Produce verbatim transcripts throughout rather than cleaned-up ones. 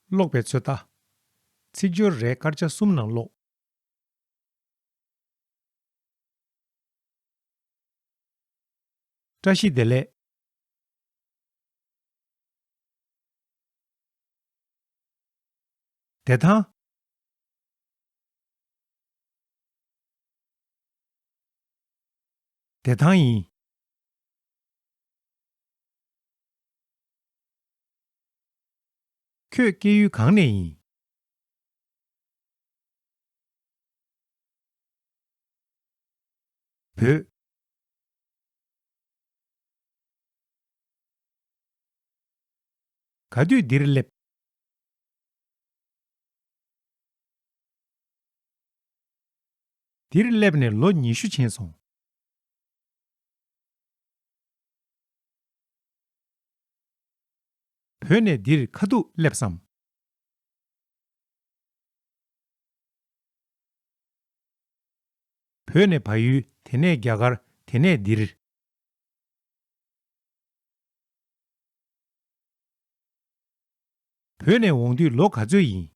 ཀློག་པའི་ཚོད་ལྟ། ཚིག་སྦྱོར་རེ་སྐར་ཆ་གསུམ་ནང་ཀློག་བཀྲ་ཤིས་བདེ་ལེགས། བདེ་ཐང་། བདེ་ཐང་ཡིན། ཁྱོད་སྐྱེས་ཡུལ་གང་ནས་ཡིན། བོད། ག་དུས་འདིར་སླེབས། འདིར་སླེབས་ནས་ལོ་ཉི་ཤུ་ཕྱིན་སོང་། བོད་ནས་འདིར་ཁ་ཐུག་སླེབས་སམ། བོད་ནས་བལ་ཡུལ། དེ་ནས་རྒྱ་གར། དེ་ནས་འདིར། བོད་ནས་འོང་དུས་ལོ་ག་ཚོད་ཡིན།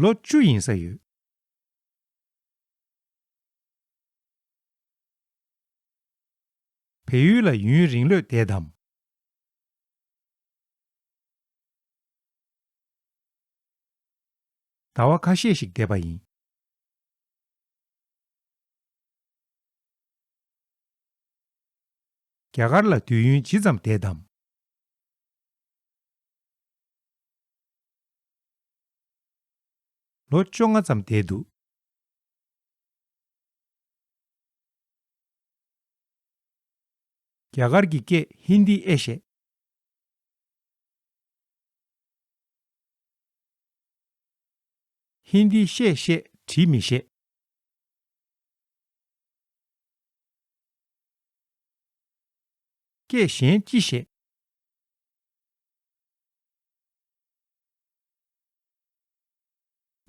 ལོ་བཅུ་ཡིན་ས་ཡོད། བལ་ཡུལ་ལ་ཡུན་རིང་ལོས་བསྡད་དམ། ཟླ་བ་ཁ་ཤས་ཤིག་བསྡད་པ་ཡིན། རྒྱ་གར་ལ་དུས་ཡུན་ཇི་ཙམ་བསྡད་དམ། ལོ་བཅོ་ལྔ་ཙམ་བསྡད་འདུག་རྒྱ་གར་གྱི་སྐད་ཧིན་དི་ཨེ་ཤེས། ཧིན་དི་ཤེས་ཤེས་བྲིས་མི་ཤེས། སྐད་གཞན་ཅི་ཤེས།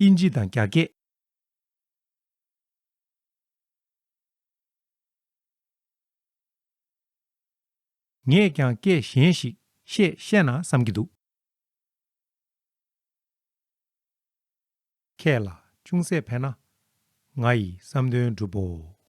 ཨིན་ཇི་དང་རྒྱ་སྐད། ངས་ཀྱང་སྐད་གཞན་ཞིག་ཤེས་ཤེས་ན་བསམ་གྱི་འདུག་ཁྱེད་ལ་ཅུང་ཟད་ཕན་ན་ང་ཡི་བསམ་དོན་འགྲུབ་བོ།